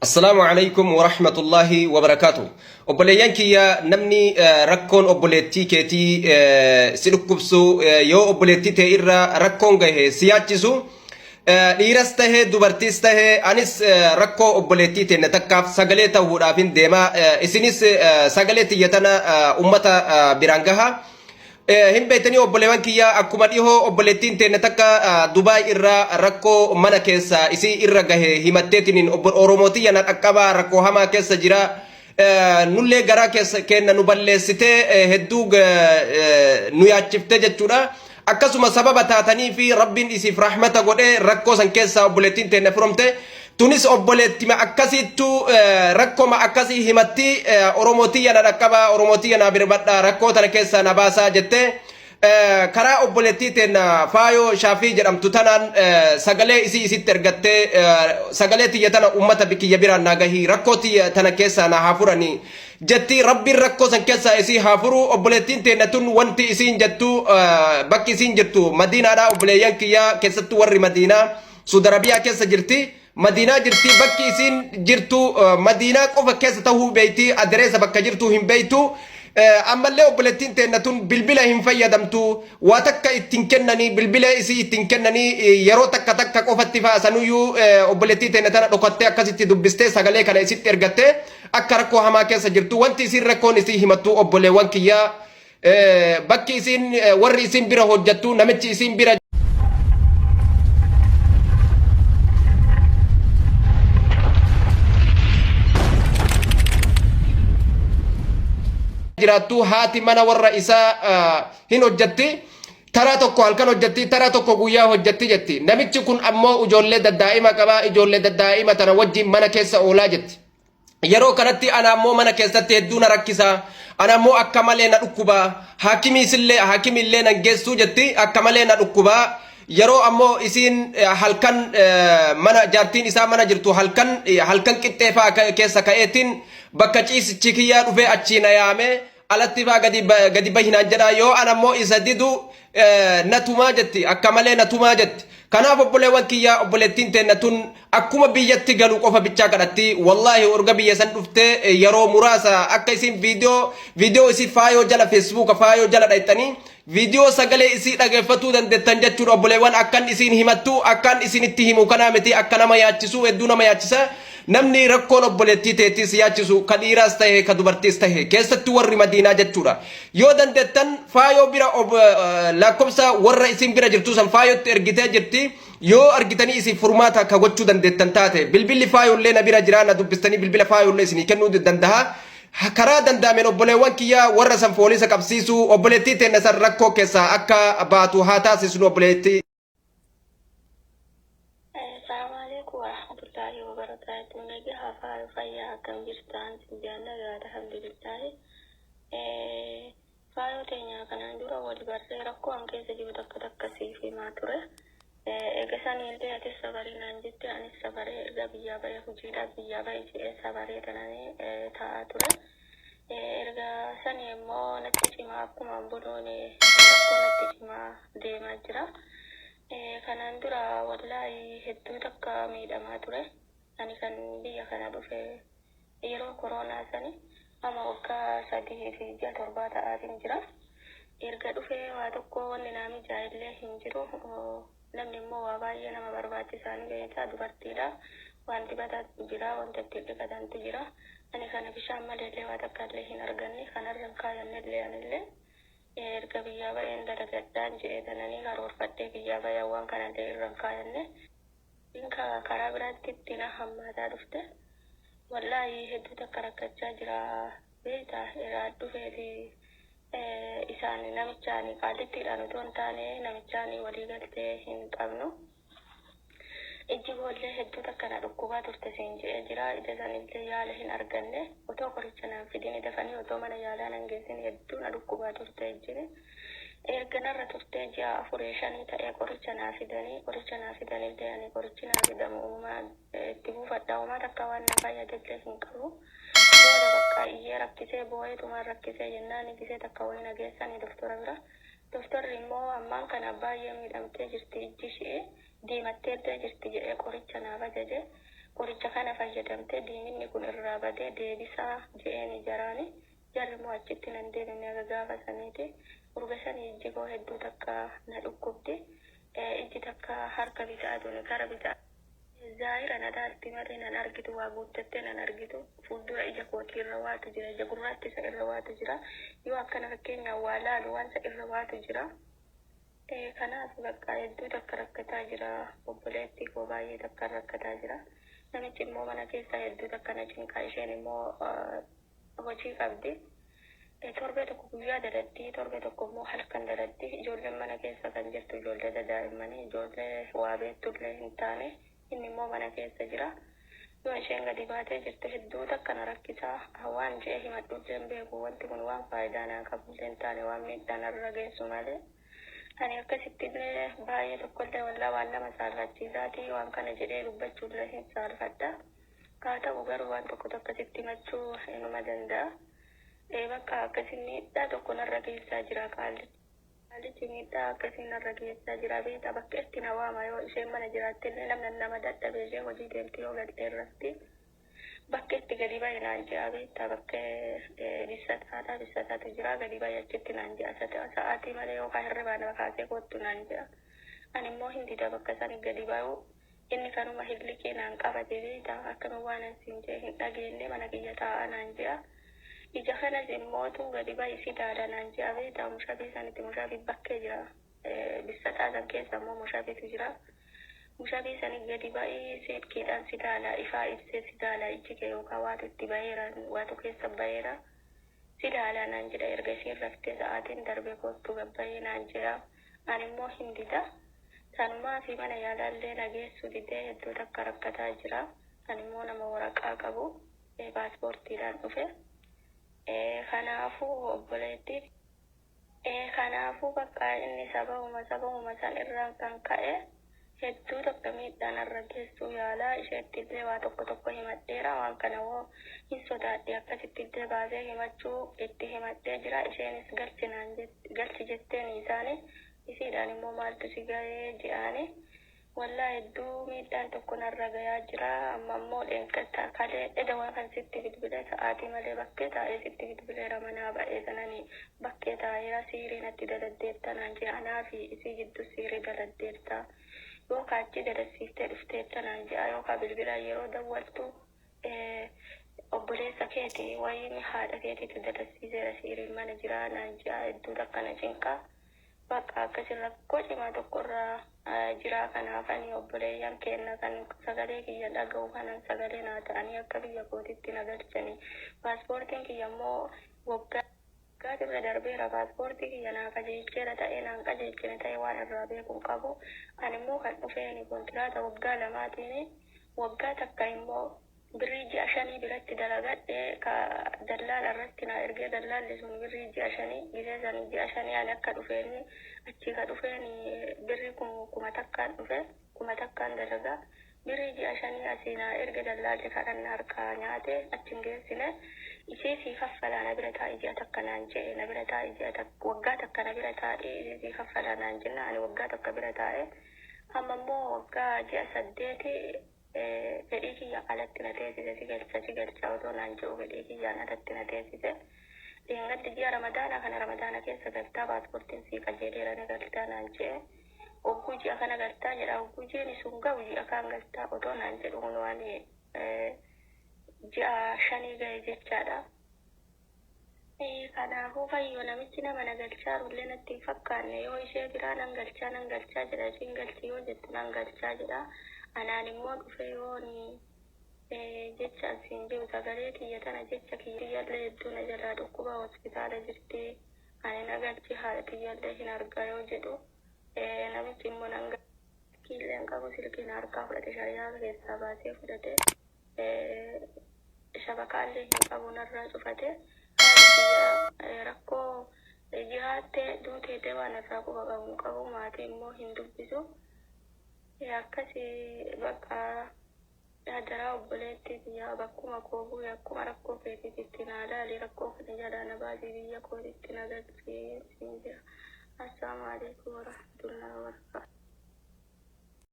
Assalaamu alaikum wa rahmatullahi wa barakaatu. Obboleeyyan kiyya, namni rakkoon obboleettii keetii si dhukkubsu, yoo obboleettii tee irra rakkoon gahe si yaachisu, dhiiras tahee dubartiis tahee, anis rakkoo obboleettii teenne takkaaf sagalee ta'uudhaafin deema. Isinis sagalee tiyya tana ummata biraan gaha. Hin beektanii obboleewwan kiyya, akkuma dhihoo obboleettiin teenne takka Dubaay irraa rakkoo mana keessa isii irra gahe himatteetiniin, Oromootiyya na dhaqqabaa, rakkoo hamaa keessa jira. Nullee garaa keessa keenna nu balleessitee, hedduu nu yaachifte jechuudha. Akkasuma sababa taatanii fi Rabbiin isiif rahmata godhee rakkoo san keessaa obboleettiin teenne furamte. Tunis obboleettima akkasiittu rakkoma akkasii himatti, Oromootiyya na dhaqqabaa, Oromootiyya na birbadhaa, rakkoo tana keessaa na baasaa jettee karaa obboleettii teenna Faayoo Shaafii jedhamtu tanaan sagalee isii isitti ergattee, sagalee tiyya tana ummata kiyya biraan naa gahii, rakkoo tiyya tana keessaa na haa furanii jetti. Rabbiin rakkoo san keessaa isii haa furu. Obboleettiin teenna tun wanti isiin jettu, bakki isiin jirtu Madiinaadha. Obboleeyyan kiyya, keessattuu warri Madiinaa, Suudi Arabiyaa keessa jirti. Madiinaa jirti. Bakki isiin jirtu Madiinaa qofa keessa ta'uu beeyti. Adereesa bakka jirtu hin beeytu. Ammallee obboleettiin teenna tun bilbila hin fayyadamtu. Waa takka ittiin kennanii, bilbila isii ittiin kennanii, yeroo takka takka qofatti fa'a. Sanuyyuu obboleettii teenna tana dhokattee akkasitti dubbistee sagalee kana isitti ergattee akka rakkoo hamaa keessa jirtu. Wanti isiin rakkoon isii himattu, obboleewwan kiyyaa, bakki isiin warri isiin bira hojjettu, namichi isiin bira jiraattu, haati mana warra isaa hin hojjetti. Taraa tokko halkan hojjetti, taraa tokko guyyaa hojjetti jetti. Namichi kun ammoo ijoollee daddaa'ima qaba, ijoollee daddaa'ima tana wajjin mana keessa oolaa jetti. Yeroo kanatti ana ammoo mana keessatti hedduu na rakkisa. Ana ammoo akka malee na dhukkuba. Haakimiisillee, haakimiillee nan geessuu jetti, akka malee na dhukkuba. Yeroo ammoo isiin halkan mana jaartiin isaa mana jirtu, halkan halkan qixxee fa'aa keessa ka'eetiin bakka ciisichi kiyyaa dhufee achii na yaame, alatti fa'aa gadi gadi bahinaan jedha. Yoo ana ammoo isa didu na tumaa jetti, akka malee na tumaa jetti. Kanaaf obboleewwan kiyyaa, obboleettiin teenna tun akkuma biyyatti galu qofa bichaa kadhatti. Wallaahi, orga biyya san dhuftee yeroo muraasa akka isin viidiyoo isii Faayoo jala, Feesbuuka Faayoo jala dhayxanii viidiyoo sagalee isii dhageeffatuu dandeettan jechuudha. Obboleewwan, akkan isiin himattu akkan isinitti himu kanaa miti, akka nama yaachisu, hedduu nama yaachisa. Namni rakkoon obboleettii teetis yaachisu, ka dhiiraas tahe ka dubartiis tahe, keessatti warri Madiinaa jechuudha, yoo dandeettan Faayoo bira lakkoofsa warra isin bira jirtu san Faayootti ergitee jirti. Yoo argitanii isin furmaata ka gochuu dandeettan taate, bilbilli Faayollee na bira jira, na dubbistanii bilbila Faayollee isinii kennuu danda'a. Karaa danda'ameen, obboleewwan kiyya, warra san foolisa qabsiisuu, obboleettii teenna san rakkoo keessaa akka baatu haa taasisnu obboleettii. Assalamu alaikum warahmatullahi wabarakatuh. Nagaa faayu, fayyaa, akkam jirtan? Sin jaalladha, alhamdulillahi. Faayoo teenya, kanaan dura wal barree rakkoo an keessa jiru takka takka siif himaa ture. Eega saniillee atis sabarii naan jette, anis sabaree erga biyyaa bahe, hojiidhaaf biyyaa bahe jedhee sabaree tananii taa'aa ture. Erga sanii immoo natti cimaa, akkuma buluun rakkoo natti cimaa deemaa jira. Kanaan dura wallaahi hedduu takka miidhamaa ture. Ani kan biyya kana dhufe yeroo koronaa sani, amma waggaa 3 fi ji'a 7 ta'aatiin jira. Erga dhufee waa tokko wanni naa mijaa'ellee hin jiru. Namni immoo waa baay'ee nama barbaachisaa ni beektaa, dubartiidha. Waan dibataatu jira, wanta ittiin dhiqatantu jira. Ani kana bishaan maleellee waa takka illee hin arganne, kanarra hin kaayannellee anillee. Erga biyyaa ba'een dalagadhaan jedhee tananii karoorfadhee biyyaa ba'ee waan kanallee irra hin kaayanne. Karaa biraatti itti na hammaataa dhufte. Wallaahi, hedduu takka rakkachaa jira. Beektaa, irraa dhufee fi isaan namichaan qaallittiidhaan otoo hin taane namichaan walii galtee hin qabnu. Ijji koollee hedduu takka na dhukkubaa turte siin jedhee jira. Ija sanillee yaala hin arganne. Otoo qoricha naan fidini dafanii, otoo mana yaalaa nan geessin, hedduu na dhukkubaa turte ijjini. Erga narra turtee ji'a afurii shanii ta'ee qoricha naa fidanii, qoricha naa fidanillee ani qorichi naa fidamu uumaa itti buufadha, uumaa takka waan na fayyadellee hin qabu. Booda bakka iyyee rakkisee, boo'eetumaan rakkisee jennaan gisee takka wayii na geessanii doktora bira. Doktorri immoo ammaan kana baay'ee miidhamtee jirti, ijji ishee diimatteellee jirti jedhee qoricha naaf ajaje. Qoricha kana fayyadamtee diiminni kun irraa badee deebisaa je'een jaraani. Jarri immoo achitti nan deebine aga gaafa saniiti. Urga sanii ijji koo hedduu takka na dhukkubdi. Ijji takka harka bitaatuun kara bitaa. Zaahira na laalti malee nan argitu, waa guuttattee nan argitu. Fuuldura ija kootii irra waatu jira, ija gurraacha isa irra waatu jira. Yoo akkana fakkeenyaaf waa laalu waan isa irra waatu jira. Kanaaf bakka hedduu takka rakkataa jira. Obboleettii koo baay'ee takka rakkataa jira. Namichi immoo mana keessaa hedduu takka na cinqaa, isheen immoo hojii qabdi. Torbee tokko guyyaa dalatti, torbee tokko immoo halkan dalatti. Ijoolleen mana keessa kan jirtu ijoollee daa'immanii, ijoollee waa beektullee hin taane, inni immoo mana keessa jira. Yoo isheen gadi baatee jirtu hedduu takka na rakkisaa. Waan je'e himadhullee hin beeku. Wanti kun waan faayidaa naa qabullee hin taane, waan miidhaa narra geessu malee. Ani akkasitti illee baay'ee tokkollee wallaa waan nama saalfachiisaati. Waan kana jedhee dubbachuullee hin saalfadha. Haa ta'u garuu waan tokko tokko sitti himachuu inuma danda'a. Bakka akkasii miidhaa tokko narra geessaa jira qaallichi. Qaallichi miidhaa akkasii narra geessaa jira beektaa, bakka itti na waama. Yoo isheen mana jiraatte illee namni nama dadhabee ishee hojii deemti, yoo galtee rafti. Bakka itti gadi bahi naan jedha beektaa, bakka bissataadha, bissataatu jira, gadi bahi achitti naan jedha, sa'aatii malee yookaan hirribaa nama kaasee kottu naan jedha. Ani immoo hin dida bakka sani gadi bahu. Inni kanuma hilliqee naan qabate beektaa, akkami waan an siin jedhe hin dhageenye, mana kiyya taa'aa naan jedha. Ija kanas immootu gadi bahi si daala naan jedha beektaa, mushabii sanitti mushabii bakkee jira. Bissataa san keessa immoo mushabiitu jira. Mushabii sani gadi ba'ii silkiidhaan si daala, ifaa ibsee si daala, ijji kee yookaan waatu itti baheera, waatu keessa baheera. Si daala naan jedha, erga isiin raftee sa'aatiin darbee kottu gabbayee naan jedha. Ani immoo hin dida. Sanumaa fi mana yaalaallee na geessu didee hedduu takka rakkataa jira. Ani immoo nama waraqaa qabu, paaspoortiidhaan dhufe. Kanaafuu obboleettii, kanaafuu bakka inni sababuma san irraan kan ka'e hedduu takka miidhaan irra geessuu yaalaa. Isheetti illee waa tokko tokko himadheera. Waan kana hoo hin sodaadhe, akkasitti illee baasee himachuu itti himadhee jira. Isheenis galchi naan galchi jetteen isaani, isiidhaan immoo maaltu si ga'ee je'aani. Wallaa hedduu miidhaan tokko narra gayaa jira. Amma immoo dheenqata kalee eda waan kan sitti bilbilee sa'aatii malee bakkee taa'ee sitti bilbileera, manaa ba'ee sananii bakkee taa'eera. Siirii natti daladdeetta naan jea, anaa fi isii gidduu siirii daladdeetta yookaan achi daladsiiftee dhufteetta naan jea, yookaan bilbilaan yeroo dawwaltu obboleessa keeti wayiin haadha keetiitu daladsiiseera, siiriin mana jira naan jea. Hedduu takkana cinqaa, bakka akkasii rakkoo cimaa tokkorra jira. Kanaaf ani obboleeyyan keenya kan sagalee kiyya dhaga'u kanan sagalee naa ta'anii akka biyya kootitti na galchanii. Paaspoortiin kiyya immoo waggaa irra darbeera. Paaspoortii kiyya naa qajeelcheera ta'ee naan qajeelchine ta'e waan irraa beeku hin qabu. Ani immoo kan dhufeen kontiraata waggaa 2tiin, waggaa takka immoo birrii ji'a 5 biratti dalagadhe, ka dallaala irratti na ergee. Dallaalli sun birrii ji'a 5 gisee sanii ji'a 5 ani akka dhufeen achii ka dhufeen birrii 1000n dhufe, 1000n dalagaa, birrii ji'a 5 asii na erge dallaalli, kadhanna harkaa nyaate achi hin geessine. Isii sii kaffalaa, na bira taa'i ji'a takka naan jedhe, na bira taa'i ji'a takka, waggaa takka na bira taa'i, isii sii kaffalaa naan jenna. Ani waggaa takka bira taa'e, amma immoo waggaa ji'a 8 fedhii kiyya alatti na teessise. Si galcha, si galcha otoo naan jedhu fedhii kiyyaan alatti na teessise. Dheengaddi ji'a Ramadaana kana, Ramadaana keessa galtaa, paaspoortiin sii qajeeleera, ni galtaa naan jedhe. Ogguu ji'a kana galtaa jedha, ogguu ji'ni sun ga'u ji'a kaan galtaa otoo naan jedhu kun waan ji'a 5 ga'e jechaadha. Kanaafuu fayyoo, namichi nama na galchaa illee natti hin fakkaanne. Yoo ishee biraa nan galchaa, nan galchaa jedha, ishiin galchi yoo jettu nan galchaa jedha. Anaan immoo dhufe yoon jecha asiin jiru sagalee kiyya tana jecha kiyyallee hedduu na jalaa dhukkuba, hospitaala jirti, ani na galchi, haadha kiyyallee hin argaa yoo jedhu, namichi immoo nan silkiillee hin qabu, silkiin harkaa fudhate, shariyaa keessaa baasee fudhate, shabakaallee hin qabu, narraa cufate. Haadha kiyya rakkoo jiraattee duuteetee waan irraa quba qabu hin qabu, maatii immoo hin dubbisu. Akkasii bakka hadaraa obboleettii biyyaa, bakkuma koo bu'e, akkuma rakkoo keetiitti naa laali, rakkoo kana jalaa na baasii biyya kootitti na galchii siin jira. Assalaamu alaikum warahmatullahi wabarakatuh.